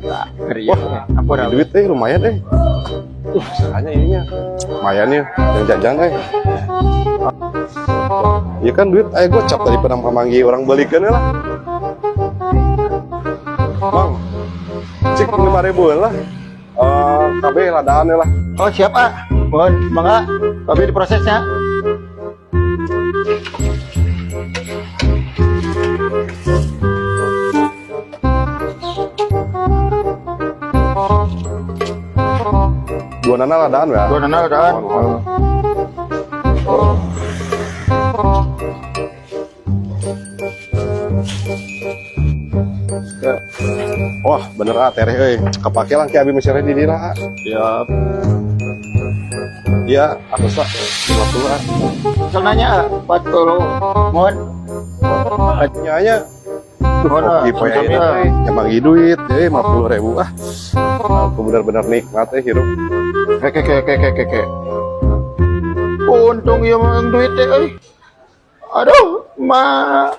Wah, Ampun. Duit eh lumayan eh. Hanya ininya. Lumayan ya, yang jajan eh. Ya kan duit aya gocap tadi pernah pamanggih orang belikan lah. Bang, cik 5.000 lah. Eh, KB ladaan lah. Oh, siap, ah. Mohon, mangga. Tapi diprosesnya. Dua nana ladaan ya. Dua nana ladaan. Oh. Wah, bener ah tereh euy. Kepake lah ki abi mesernya di dira. Ah. Siap. Iya, aku sak 50 ah. Misal nanya, ah, 40. Mohon. Nyanya Mohon, ah. kopi poe Sama-sama, ayeuna ah. teh nyamanggi duit euy 50.000 ah. Aku benar-benar nikmat hirup. Oke, oke. Untung ya mah duit teh euy. Aduh, ma.